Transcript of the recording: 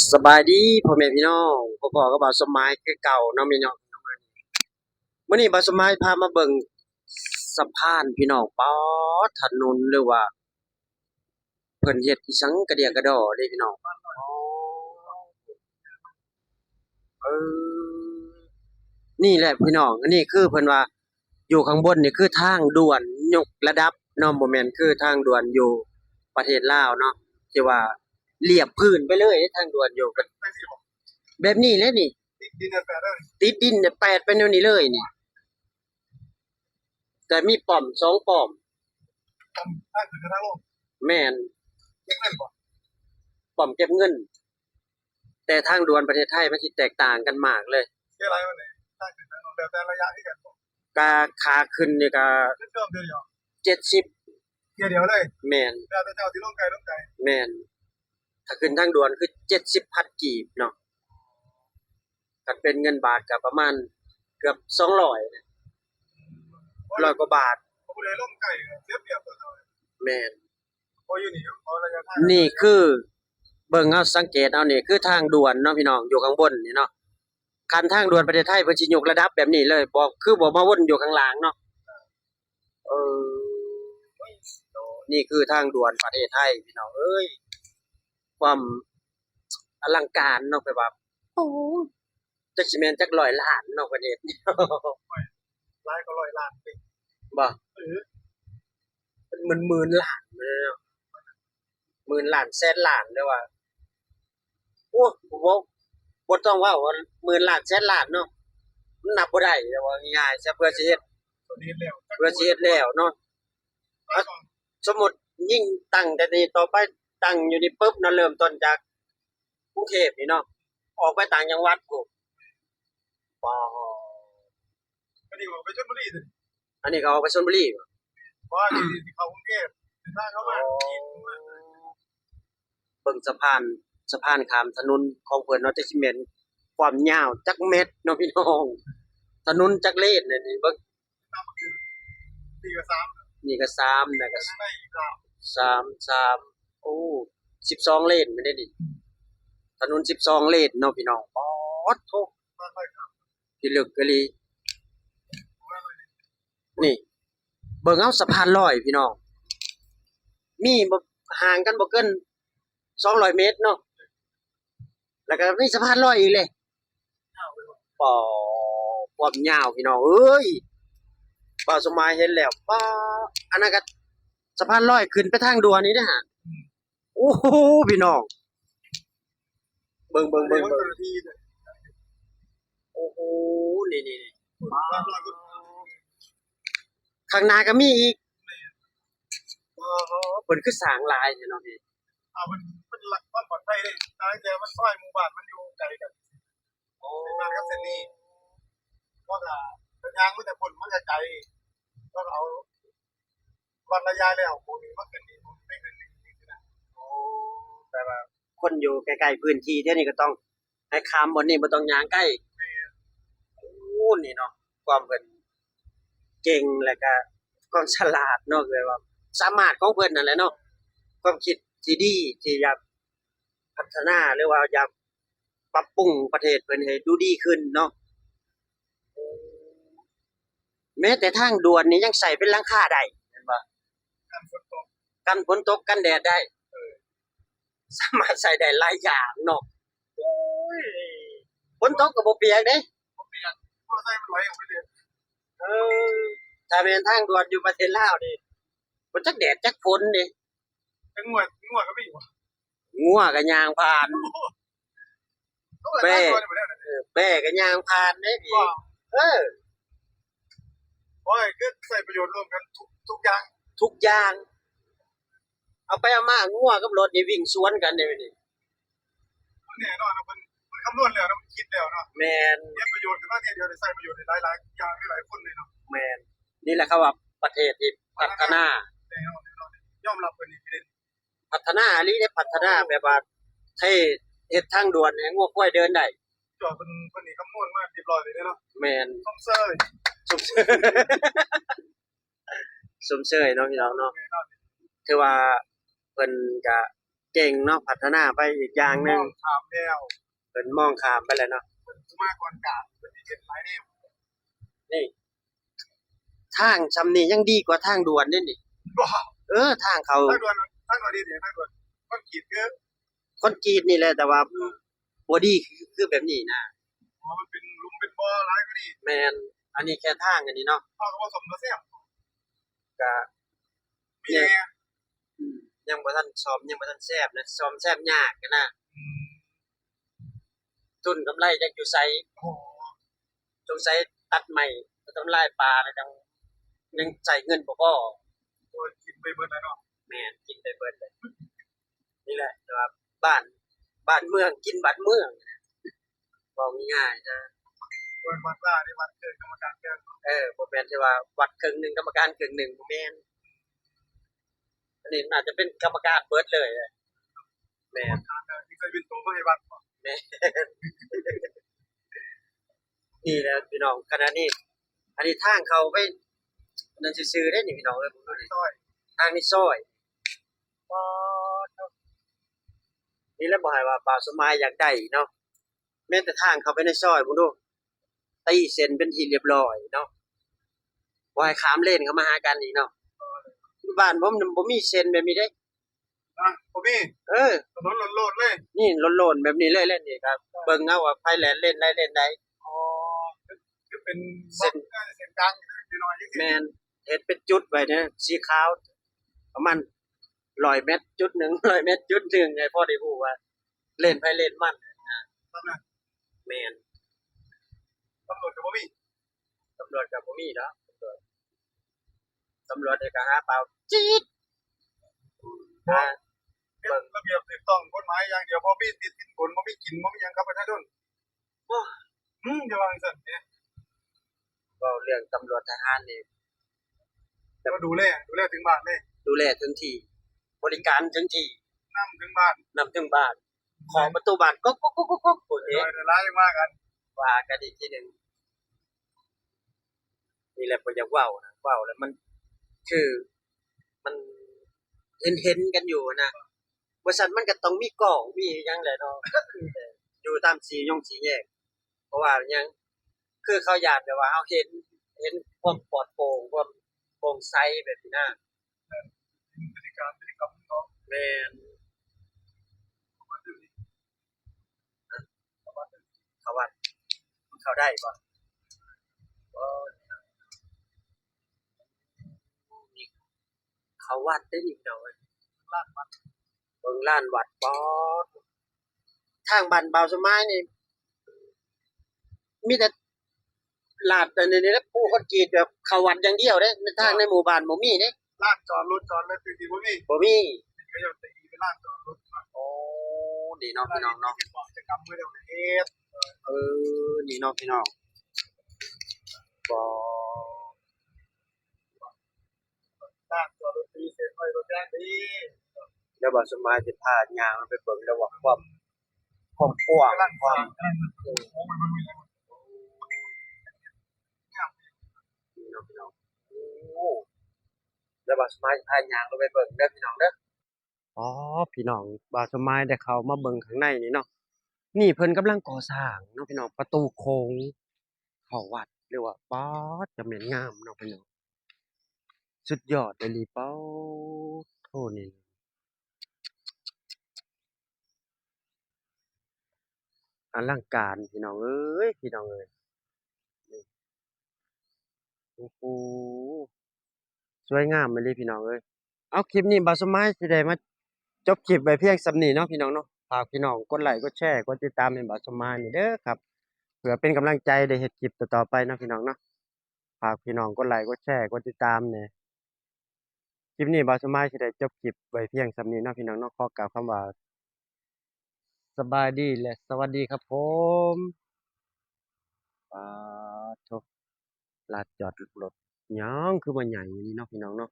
ສະບາຍດີພໍ່ແມ່ພີ່ນ້ອງ ພໍ້ກັບບ່າວສົມໝາຍຄືເກົ່າເນາະ ພີ່ນ້ອງ. ມື້ນີ້ບ່າວສົມໝາຍພາມາເບິ່ງສະພານ ພີ່ນ້ອງ. ປາດ ຖະໜົນ ຫຼືວ່າເພິ່ນເຮັດອີ່ຫຍັງກະດຽກະດໍເດ້ ພີ່ນ້ອງ. ເອີ ນີ້ແຫຼະພີ່ນ້ອງ ອັນນີ້ຄືເພິ່ນວ່າ ຢູ່ຂ້າງບົນນີ້ຄືທາງດ່ວນຍົກລະດັບເນາະ ບໍ່ແມ່ນຄືທາງດ່ວນຢູ່ປະເທດລາວເນາະ ທີ່ວ່າລຽບພື້ນໄປເລີຍ ທາງດ່ວນຢູ່ ແບບນີ້ແຫຼະນີ້ ຕິດດິນແປດໄປແນວນີ້ເລີຍນີ້ ແຕ່ມີປ້ອມສອງປ້ອມ ປ້ອມທາງຂຶ້ນກັບທາງລົງ. ແມ່ນ ເກັບເງິນບໍ່? ປ້ອມເກັບເງິນ. ແຕ່ທາງດ່ວນປະເທດໄທມັນຊິແຕກຕ່າງກັນມາກເລີຍ. ເສຍຫຼາຍປານໃດ? ທາງຂຶ້ນທາງລົງ ແລ້ວແຕ່ໄລຍະຄືກັນບໍ່? ກະຂາຂຶ້ນນີ້ກະ ຂຶ້ນເດີມເດ ເຈັດສິບ ເທື່ອດຽວເລີຍ. ແມ່ນ ແລ້ວແຕ່ເຈົ້າຊິລົງໄກລົງໄກ. ແມ່ນ ຖ້າຂຶ້ນທາງດ່ວນຄືເຈັດສິບພັນກີບເນາະ ຄັນເປັນເງິນບາດກະປະມານເກືອບສອງຮ້ອຍ ຮ້ອຍກວ່າບາດ. ບໍ່ໄດ້ລົງໄກກະເສຍປຽບຕົວເຈົ້າ. ແມ່ນ ນີ້ຄື ເບິ່ງເອົາ ສັງເກດເອົາ ນີ້ຄືທາງດ່ວນເນາະ ພີ່ນ້ອງ ຢູ່ຂ້າງບົນນີ້ເນາະ. ຄັນທາງດ່ວນປະເທດໄທເພິ່ນຊິຍົກລະດັບແບບນີ້ເລີຍ ບໍ່ ຄືບໍ່ມາວົນຢູ່ຂ້າງລ່າງເນາະ. ເອີ ນີ້ຄືທາງດ່ວນປະເທດໄທ ພີ່ນ້ອງເອີຍ ຄວາມອະລັງການເນາະ ແບບວ່າ ໂອ້ ຈັກຊິແມ່ນຈັກຮ້ອຍລ້ານເນາະ ປະເທດ ຫຼາຍກວ່າຮ້ອຍລ້ານຕິ ບໍ່? ເອີ ເປັນໝື່ນໆລ້ານເລີຍເນາະ ໝື່ນລ້ານແສນລ້ານ ຫຼືວ່າ ໂອ້ ບໍ່ ບໍ່ຕ້ອງເວົ້າວ່າໝື່ນລ້ານແສນລ້ານເນາະ ມັນນັບບໍ່ໄດ້ ເວົ້າງ່າຍໆຊະ ເພື່ອຊິເຮັດ ເພື່ອຊິເຮັດແລ້ວເນາະ. ສົມມຸດຍິງຕັ້ງແຕ່ນີ້ຕໍ່ໄປ ຕັ້ງຢູ່ນີ້ປຶບເນາະ ເລີ່ມຕົ້ນຈາກກຸງເທບນີ້ເນາະ ອອກໄປຕ່າງຈັງຫວັດພຸ້ນ ປາ ອັນນີ້ກໍອອກໄປຊົນບຸລີ ອັນນີ້ກໍອອກໄປຊົນບຸລີບໍ? ບໍ່ ອັນນີ້ຊິເຂົ້າກຸງເທບ ເດີນທາງເຂົ້າມາ. ອໍ ເບິ່ງສະພານ ສະພານຂ້າມຖະໜົນຂອງເພິ່ນເນາະ ຈັກຊິແມ່ນຄວາມຍາວຈັກແມັດເນາະ ພີ່ນ້ອງ ຖະໜົນຈັກເລນນີ້ ເບິ່ງ ນີ້ກໍສາມ ນີ້ກໍສາມ ແລ້ວກໍສາມ ສາມ ໂອ້ ສິບສອງເລນແມ່ນເດ້ນີ້ ຖະໜົນສິບສອງເລນເນາະ ພີ່ນ້ອງ. ປາດໂທ້ ພິລຶກອີ່ຫຼີ ນີ້ ເບິ່ງເອົາ ສະພານລອຍ ພີ່ນ້ອງ ມີບໍ່ ຫ່າງກັນບໍ່ເກີນສອງຮ້ອຍເມດເນາະ ແລ້ວກໍມີສະພານລອຍອີກເລີຍ. ປາ ຄວາມຍາວ ພີ່ນ້ອງເອີຍ ບ່າວສົມໝາຍເຫັນແລ້ວ ປາ ອັນນັ້ນກໍສະພານລອຍຂຶ້ນໄປທາງດ່ວນນີ້ເດ້ຫະ. ໂອ້ໂຫ ພີ່ນ້ອງ ເບິ່ງ ເບິ່ງ ເບິ່ງ ເບິ່ງ ໂອ້ໂຫ ນີ້ໆໆ ຂ້າງໜ້າກໍມີອີກ. ເພິ່ນຄືສ້າງຫຼາຍແທ້ເນາະ ພີ່ ເພິ່ນ ເພິ່ນລັກຄວາມປອດໄພເດ້ ຕັ້ງແຕ່ມັນຊອຍໝູ່ບ້ານມັນຢູ່ໄກກັນ ໂອ້ ເສັ້ນນັ້ນກັບເສັ້ນນີ້ ເພາະວ່າເດີນທາງມາແຕ່ພຸ້ນມັນກໍໄກ ເພິ່ນເອົາ ວັດລະຍະແລ້ວ ໝູ່ນີ້ມາຂຶ້ນນີ້ ໝູ່ນີ້ໄປຂຶ້ນນີ້ ຈັ່ງຊີ້ນະ. ໂອ້ ແປວ່າຄົນຢູ່ໃກ້ໆພື້ນທີ່ແຖວນີ້ກໍຕ້ອງໃຫ້ຂ້າມບ່ອນນີ້ ບໍ່ຕ້ອງຍ່າງໄກ. ແມ່ນ ໂອ້ ນີ້ເນາະ ຄວາມເພິ່ນເກັ່ງ ແລ້ວກະຄວາມສະຫຼາດເນາະ ແບບວ່າສາມາດຂອງເພິ່ນນັ້ນແຫຼະເນາະ ຄວາມຄິດທີ່ດີທີ່ຢາກພັດທະນາ ຫຼືວ່າຢາກປັບປຸງປະເທດເພິ່ນໃຫ້ດູດີຂຶ້ນເນາະ. ແມ້ແຕ່ທາງດ່ວນນີ້ຍັງໃສ່ເປັນຫຼັງຄາໄດ້ ແມ່ນບໍ່? ກັນຝົນຕົກ ກັນຝົນຕົກ ກັນແດດໄດ້ ເອີ ສາມາດໃສ່ໄດ້ຫຼາຍຢ່າງເນາະ. ໂອ້ຍ ຝົນຕົກກໍບໍ່ປຽກເດ້ ບໍ່ປຽກ ພໍໃສ່ມັນໄຫຼອອກໄປເລີຍ. ເອີ ຖ້າແມ່ນທາງດ່ວນຢູ່ປະເທດລາວນີ້ ບໍ່ຈັກແດດຈັກຝົນເດ້. ແຕ່ງົວ ງົວກໍມີບໍ່? ງົວກໍຍ່າງຜ່ານ ແບ້ ເອີ ແບ້ກໍຍ່າງຜ່ານເດ້ ເອີ ໂອ້ຍ ຄືໃຊ້ປະໂຫຍດລວມກັນທຸກ ທຸກຢ່າງ ທຸກຢ່າງ ເອົາໄປເອົາມາ ງົວກັບລົດນີ້ວິ່ງສວນກັນເດ້ນີ້. ມັນແນ່ນອນເນາະ ເພິ່ນ ເພິ່ນຄຳນວນແລ້ວເນາະ ເພິ່ນຄິດແລ້ວເນາະ. ແມ່ນ ເຮັດປະໂຫຍດຂຶ້ນມາເທື່ອດຽວ ໄດ້ໃຊ້ປະໂຫຍດໄດ້ຫຼາຍໆຢ່າງ ຫຼາຍໆຄົນເລີຍເນາະ. ແມ່ນ ນີ້ແຫຼະເຂົາວ່າປະເທດທີ່ພັດທະນາ ແນ່ນອນ ຍອມຮັບເພິ່ນນີ້ເດ້. ພັດທະນາອີ່ຫຼີເດ້ ພັດທະນາແບບວ່າເທ ເຮັດທາງດ່ວນໃຫ້ງົວຄວາຍເດີນໄດ້. ເຈົ້າເພິ່ນ ເພິ່ນນີ້ຄຳນວນມາຮຽບຮ້ອຍເລີຍເນາະ. ແມ່ນ ຊົມເຊີຍ ຊົມເຊີຍ ຊົມເຊີຍເນາະ ພີ່ນ້ອງເນາະ. ແນ່ນອນ ຖືວ່າເພິ່ນກະ ເກັ່ງເນາະ ພັດທະນາໄປອີກຢ່າງໜຶ່ງ. ເພິ່ນມອງຂ້າມແລ້ວ ເພິ່ນມອງຂ້າມໄປແລ້ວເນາະ. ເພິ່ນມາກ່ອນການ ເພິ່ນຊິເຮັດຫຼາຍແນວ. ນີ້ ທາງຊ່ຳນີ້ຍັງດີກວ່າທາງດ່ວນເດ້ນີ້. ບໍ່ ເອີ ທາງເຂົາ ທາງດ່ວນ ທາງດ່ວນນີ້ ທາງດ່ວນຄອນກຣີດຄື ຄອນກຣີດນີ້ແຫຼະ ແຕ່ວ່າບໍ່ດີຄື ຄືແບບນີ້ນະ. ອໍ ມັນເປັນຫຼຸມເປັນບໍ່ຫຼາຍກວ່ານີ້. ແມ່ນ ອັນນີ້ແຄ່ທາງອັນນີ້ເນາະ. ເຂົາກໍບໍ່ສົມແຊບ ກະມີແນ່ ອືມ ຍັງບໍ່ທັນສ້ອມ ຍັງບໍ່ທັນແຊບນະ ສ້ອມແຊບຍາກນະ. ອືມ ທຶນກຳໄລຈັກຢູ່ໃສ? ອໍ ສົງໄສຕັດໄມ້ ໄປທຳລາຍປ່າແລ້ວ ຍັງ ຍັງໃຊ້ເງິນບໍ່ພໍ. ໂອ້ຍ ກິນໄປເບິດແລ້ວເນາະ. ແມ່ນ ກິນໄປເບິດເລີຍ. ນີ້ແຫຼະ ແຕ່ວ່າບ້ານ ບ້ານເມືອງກິນບ້ານເມືອງ ເວົ້າງ່າຍໆນະ. ບໍ່ແມ່ນວັດວ່າເດ້ ວັດເຄິ່ງກຳມະການເຄິ່ງ. ເອີ ບໍ່ແມ່ນທີ່ວ່າວັດເຄິ່ງໜຶ່ງກຳມະການເຄິ່ງໜຶ່ງ ບໍ່ແມ່ນ. ອັນນີ້ໜ້າຈະເປັນກຳມະການເບິດເລີຍ. ແມ່ນ ກຳມະການເລີຍ ຊິໃສ່ບິນໂຕມາໃຫ້ວັດບໍ? ແມ່ນ. ນີ້ແຫຼະພີ່ນ້ອງ ຂະນະນີ້ ອັນນີ້ທາງເຂົ້າໄປນັ້ນຊື່ໆເດ້ນີ້ພີ່ນ້ອງເອີຍ. ເບິ່ງດູນີ້ ທາງໃນຊອຍ ປາດໂທ້ ນີ້ແຫຼະບໍ່ໃຫ້ວ່າບ່າວສົມໝາຍຢາກໄດ້ເນາະ. ແມ້ແຕ່ທາງເຂົ້າໄປໃນຊອຍ ເບິ່ງດູ ຕີເສັ້ນເປັນທີ່ລຽບລ້ອຍເນາະ ບໍ່ໃຫ້ຂ້າມເລນເຂົ້າມາຫາກັນອີກເນາະ. ບ້ານຜົມນະບໍ່ມີເສັ້ນແບບນີ້ເດ້. ຮະ ບໍ່ມີ? ເອີ ຖະໜົນໂລ່ນໆເລີຍ. ນີ້ໂລ່ນໆແບບນີ້ເລີຍ ແລະນີ້ກໍເບິ່ງເອົາວ່າໃຜແລ່ນເລນໃດເລນໃດ. ອໍ ຄືເປັນເສັ້ນ ເສັ້ນກາງໜ້ອຍໆ. ແມ່ນ ເຮັດເປັນຈຸດໄວ້ເດີ ສີຂາວ ປະມານຮ້ອຍແມັດຈຸດໜຶ່ງ ຮ້ອຍແມັດຈຸດໜຶ່ງ ໃຫ້ພໍໄດ້ຮູ້ວ່າເລນໃຜເລນມັນນະ. ແມ່ນ ຕຳຫຼວດກໍບໍ່ມີ? ຕຳຫຼວດກໍບໍ່ມີດອກ ຕຳຫຼວດ ຕຳຫຼວດນີ້ກໍຫາປາວຈີດ ຫາເບິ່ງ ລະບຽບຖືກຕ້ອງກົດໝາຍຢ່າງດຽວ ບໍ່ມີຕິດສິນບົນ ບໍ່ມີກິນ ບໍ່ມີຫຍັງກັບປະຊາຊົນ. ໂອ້ ອືມ ຢ່າວ່າຈັ່ງຊັ້ນເດ. ເວົ້າເລື່ອງຕຳຫຼວດທະຫານນີ້ ແຕ່ວ່າດູແລ ດູແລເຖິງບ້ານເດ້ ດູແລເຖິງທີ່ ບໍລິການເຖິງທີ່ ນຳເຖິງບ້ານ ນຳເຖິງບ້ານ ເຂົ້າປະຕູບ້ານ ກົກໆໆໆ ພຸ້ນເດ້. ຫຼາຍໆ ວ່າກັນ ວ່າກັນອີກທີໜຶ່ງ. ນີ້ແຫຼະບໍ່ຢາກເວົ້ານະ ເວົ້າແລ້ວມັນ ຄື ມັນເຫັນໆກັນຢູ່ນະ. ບໍ່ຊັ້ນມັນກໍຕ້ອງມີກ້ອງມີຫຍັງແຫຼະເນາະ ຢູ່ຕາມສີ່ຍົງສີ່ແຍກ. ເພາະວ່າຫຍັງ ຄືເຂົາຢ້ານແບບວ່າເຮົາເຫັນ ເຫັນຄວາມປອດໂປ່ງ ຄວາມໂປ່ງໃສແບບນີ້ນະ. ແມ່ນ ແມ່ນ ເຂົ້າວັດ ເຂົ້າໄດ້ບໍ່? ເຂົ້າວັດໄດ້ນີ້ພີ່ນ້ອງເອີຍ ລານວັດ ເບິ່ງລານວັດ ປາດ ທາງບ້ານບ່າວສົມໝາຍນີ້ ມີແຕ່ລາດອັນນີ້ແຫຼະ ປູຄອນກຣີດແບບເຂົ້າວັດຢ່າງດຽວເດ້ ທາງໃນໝູ່ບ້ານບໍ່ມີເດ້. ລານຈອດລົດຈອດເລີຍ ຄືຊິບໍ່ມີ ບໍ່ມີ ເຂົາເຈົ້າຕີເປັນລານຈອດລົດ. ໂອ້ ນີ້ເນາະ ພີ່ນ້ອງເນາະ ເຮັດກິດຈະກຳມື້ດຽວເຮັດ. ເອີ ນີ້ເນາະ ພີ່ນ້ອງ ບໍ່ ລານຈອດລົດຕີເສນໄວ້ລົດແດງດີ. ແລ້ວບ່າວສົມໝາຍຊິພາຍ່າງໄປເບິ່ງເດີວ່າຄວາມ ຄວາມກວ້າງ ກຳລັງ ຄວາມ ກຳລັງ ໂອ້ ມັນມີ ນີ້ເນາະ ພີ່ນ້ອງ ໂອ້ ແລ້ວບ່າວສົມໝາຍຊິພາຍ່າງລົງໄປເບິ່ງເດີ ພີ່ນ້ອງເດີ. ອໍ ພີ່ນ້ອງ ບ່າວສົມໝາຍໄດ້ເຂົ້າມາເບິ່ງຂ້າງໃນນີ້ເນາະ ນີ້ເພິ່ນກຳລັງກໍ່ສ້າງເນາະ ພີ່ນ້ອງ ປະຕູໂຂງເຂົ້າວັດ ຫຼືວ່າ ປາດ ຈະແມ່ນງາມເນາະ ພີ່ນ້ອງ ສຸດຍອດອີ່ຫຼີ. ປາດໂທ້ ນີ້ ອະລັງການ ພີ່ນ້ອງເອີຍ ພີ່ນ້ອງເອີຍ ນີ້ ໂອ້ໂຫ ສວຍງາມອີ່ຫຼີ ພີ່ນ້ອງເອີຍ. ເອົາ ຄລິບນີ້ບ່າວສົມໝາຍຊິໄດ້ມາຈົບຄລິບໄວ້ພຽງສ່ຳນີ້ເນາະ ພີ່ນ້ອງເນາະ. ຝາກພີ່ນ້ອງກົດໄລ ກົດແຊ ກົດຕິດຕາມໃຫ້ບ່າວສົມໝາຍນີ້ເດີຄັບ ເພື່ອເປັນກຳລັງໃຈໄດ້ເຮັດຄລິບຕໍ່ໆໄປເນາະ ພີ່ນ້ອງເນາະ. ຝາກພີ່ນ້ອງກົດໄລ ກົດແຊ ກົດຕິດຕາມແດ່. ຄລິບນີ້ບ່າວສົມໝາຍຊິໄດ້ຈົບຄລິບໄວ້ພຽງສ່ຳນີ້ເນາະ ພີ່ນ້ອງເນາະ. ຂໍກ່າວຄຳວ່າ ສະບາຍດີ ແລະ ສະຫວັດດີຄັບຜົມ. ປາດໂທ້ ລານຈອດລົດຫຍັງຄືວ່າໃຫຍ່ອີ່ຫຼີເນາະ ພີ່ນ້ອງເນາະ.